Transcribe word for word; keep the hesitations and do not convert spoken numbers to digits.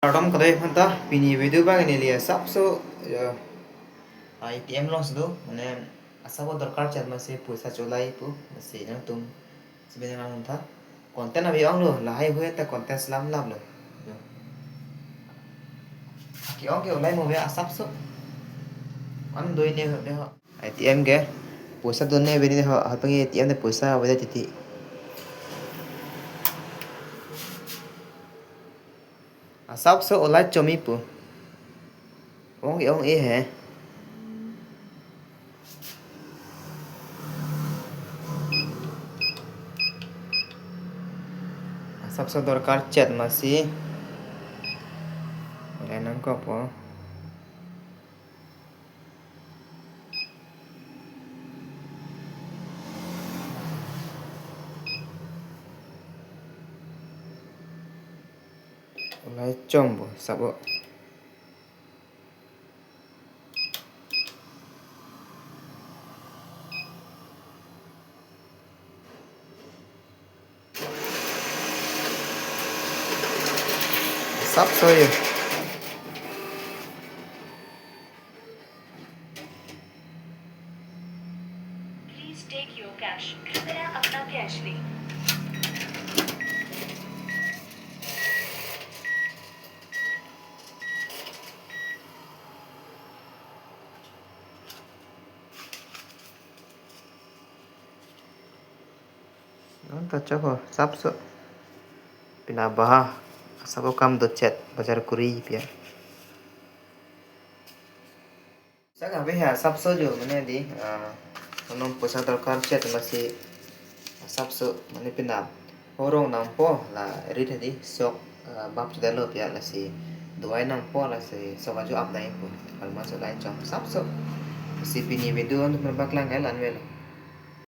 Kardom kadai phanta, pini video abang neli asapso, ya, A T M alongsi do, mane asap dorkar chet amatsi poisa cholai pu, amatsi nangtum si bini nang tha. Content abi onglo, lahai hui ta content selam lam lo. Yo. Ke-ong ke olai mo be asapso. An doi ne ho, de ho. A T M ke poisa done bini ho, ha pengi A T M de poisa aveda titi. Asapso olai chomi pu. Ong e, ong e he. Asapso dorkar chet amatsi. Olai nangkok po. Olai chom bo, sabo. Asapso yo. Please take your cash. कृपया अपना कैश लें। Nang ta chok ho, asapso. Pina baha, asap akam do chet, bajar kuri pia. Saka be ha asapso jo mane di, ah, non poisa dorkar chet amatsi asapso mane pina horong nangpo la rit hadi sok, ah, bap chedalo pia lasi dovai nangpo lasi sok ajo ap dai po. Alman so lai chom asapso. Si pini video nangtum paklang kai la-an avelo.